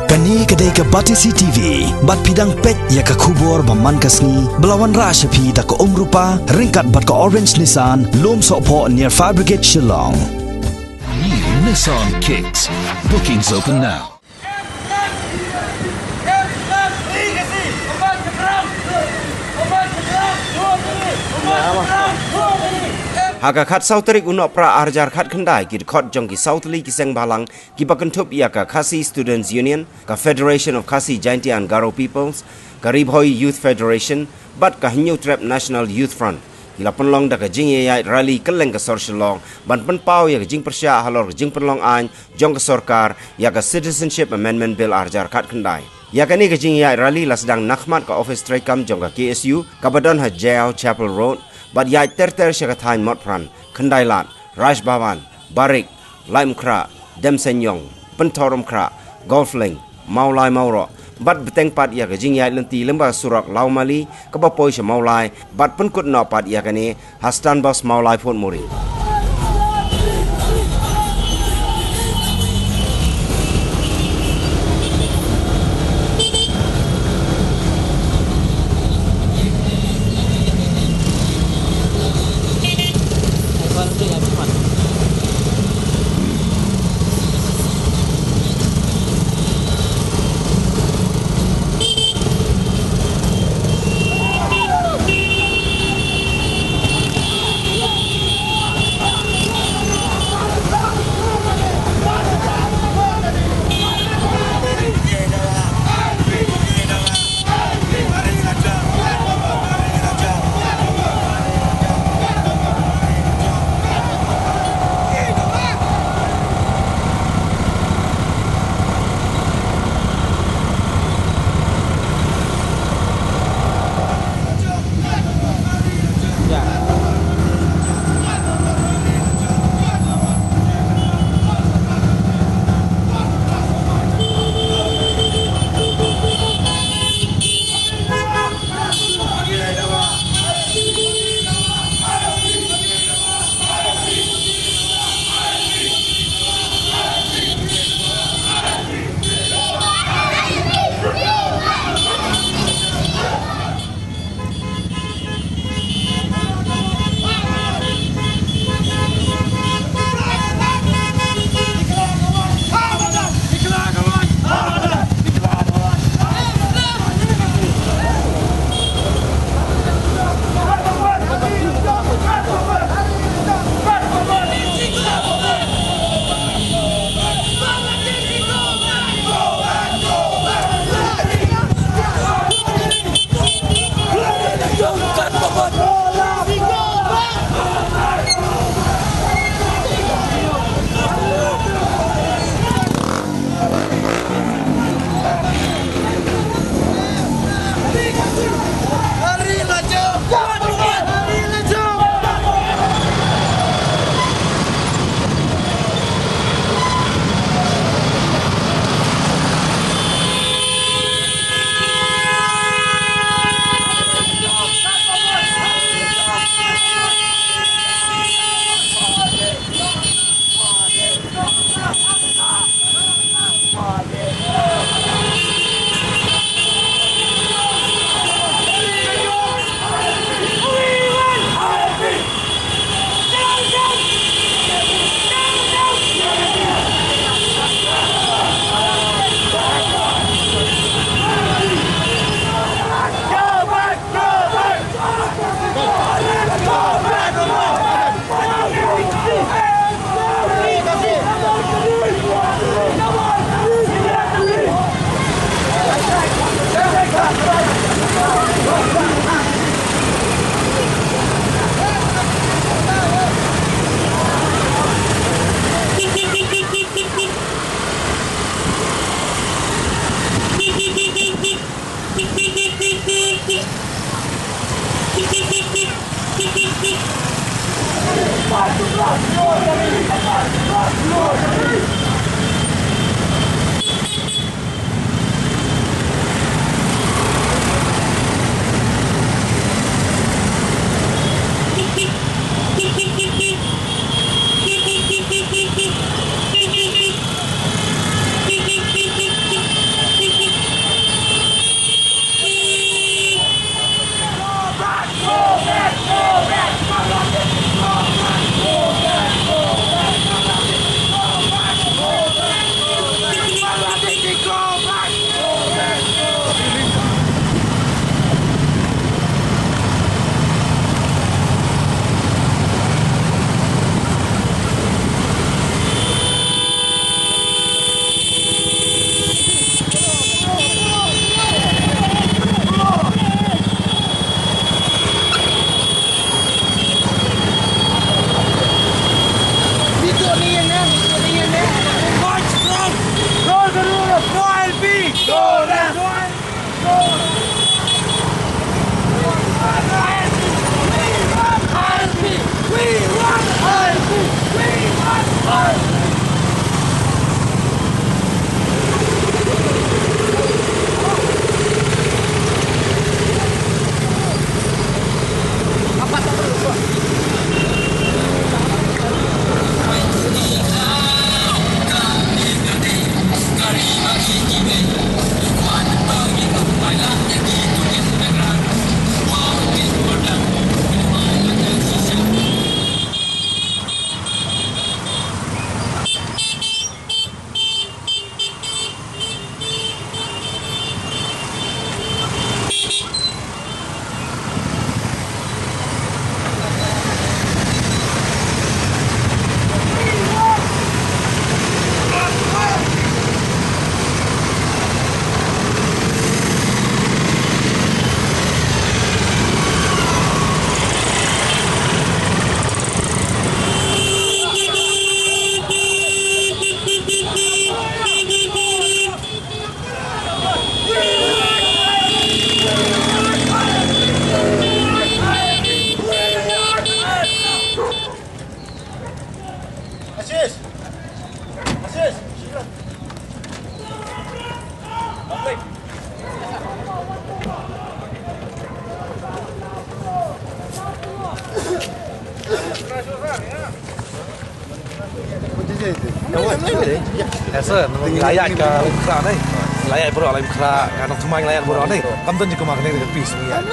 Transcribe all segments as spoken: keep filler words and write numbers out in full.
Kane ka dei ka Batesi T V, bad phi dang peit ïa ka khubor ba man ka sngi, ba la wanrah sha phi da ka Umrupa, ryngkat bad ka Orange Nissan, Lumsohphoh near Fire Brigade Shillong. New Nissan Kicks. Bookings open now. Ha ka khatsaw tarik u Nohprah arhajar khatkhyndai, ki dkhot jong ki saw tylli ki seng bhalang, kiba kynthup ïa ka Khasi Students Union, ka Federation of Khasi Jaintia and Garo Peoples, ka Ri Bhoi Youth Federation, bad ka Hynñiewtrep National Youth Front, ki la pynlong da ka jingïaid rally kylleng ka sor Shillong, ban pynpaw ïa ka jingpyrshah halor ka jingpynlong aiñ jong ka sorkar ïa ka Citizenship Amendment Bill arhajar khatkhyndai. Ïa kane ka jingïaid rally la sdang nakhmat ka office treikam jong ka K S U, kaba don ha Jaïaw Chapel Road, bad ïaid ter ter sha ka thaiñ Motphran, Khyndailad, Raj Bhavan, Barik, Laitumkhrah, Demseiñiong, Pynthorumkhrah, Golfleng, Mawlai Mawroh, bad bteng pat ïa ka jingïaid lynti lyngba surok Lawmali, kaba poi sha Mawlai, bad pynkut noh pat ïa kane ha Stand Bus Mawlai Fort Mori. Ïa sir, ngi la ïaid ka lum khra ne. La ïaid baroh lum khra, ka nongthymmai la ïaid baroh ne. Kam don jingkmen kane ka peace ngi ïaid.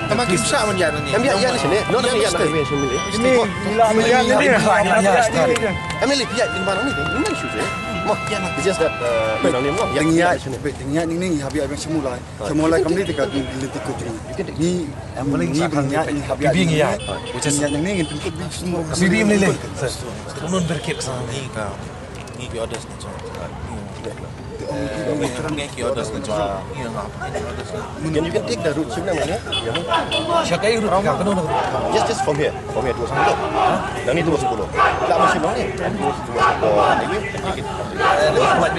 Tang ma ki bsa ban ïaid ne. Em ïaid ïaid ne shane. No, no, ïaid ne shane. Ini, ila, ila, ila, ila. Em ïaid ïaid ne. Em ïaid ïaid ne. Mo, it's just that, uh, you know, ïaid shane. Ïaid ne, ïaid ne, ïaid ne. Sa mo lai kam ni te ka ni te ko jing. Ni am ni bring ya ni hab ya. Bibi ngi ya. Which is bibi ngi le le. Kamu nun berkit sa ni ka ni ki orders ni jong. Ni ki orders ni jong. Ni nga. Can you can take the route sini mana? Siapa yang route ka? Kamu nun. Just just from here. From here to Sepuluh. Nangne to Sepuluh. Tak masih nangne. To Sepuluh. Highway.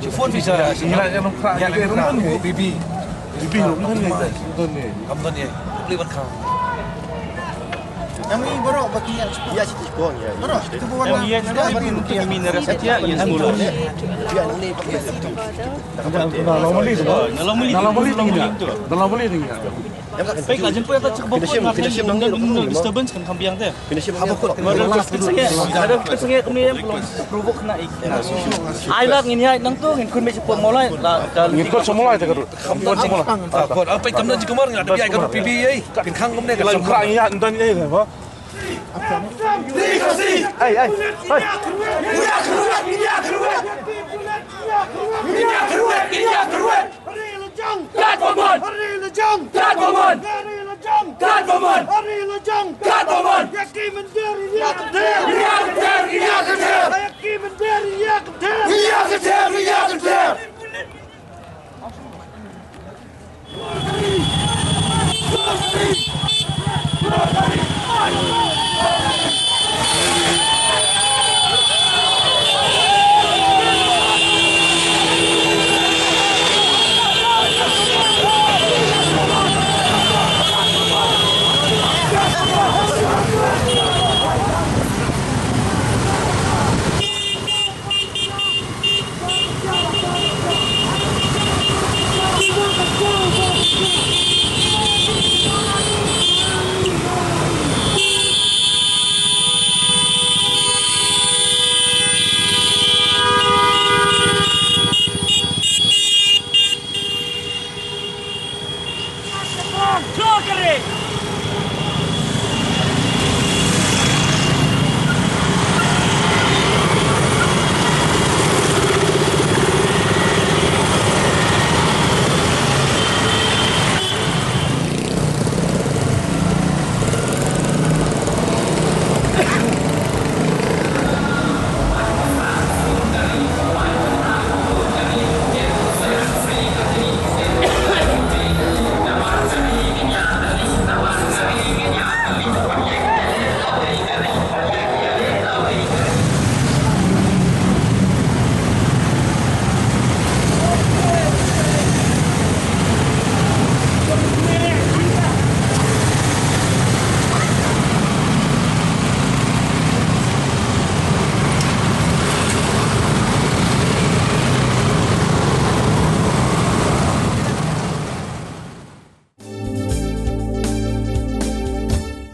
Phone phi sa, bibi. Bibi, kam don ye. Kam don ye. Yang ni baroh baki ya. Ya, siti ko ya. Baroh, itu bawa yang ni. Yang ni, yang ni. Yang ni. Dalam beli tu. Dalam beli tu. Dalam beli tu. Pek la jemput ka check box. Disturbance kan khambiang te. Finish him. Ada sengit, ada sengit kami yang belum provoke kena ik. Ai lak ngin ïaid nangtu ngin khun mih sha pud Mawlai. Ngin khun sha Mawlai te ka rut. Kham khun sha Mawlai. Khun. Apa kam na jikumar ngat biai ka rut P B ai. Kin khang kumne ka lam khra ngi ïaid ntan ïaid ba. Ai ai. Ai. Hri lajang! Kat Bamon! Hri lajang! Kat Bamon! Hri lajang! Kat Bamon! Hri lajang!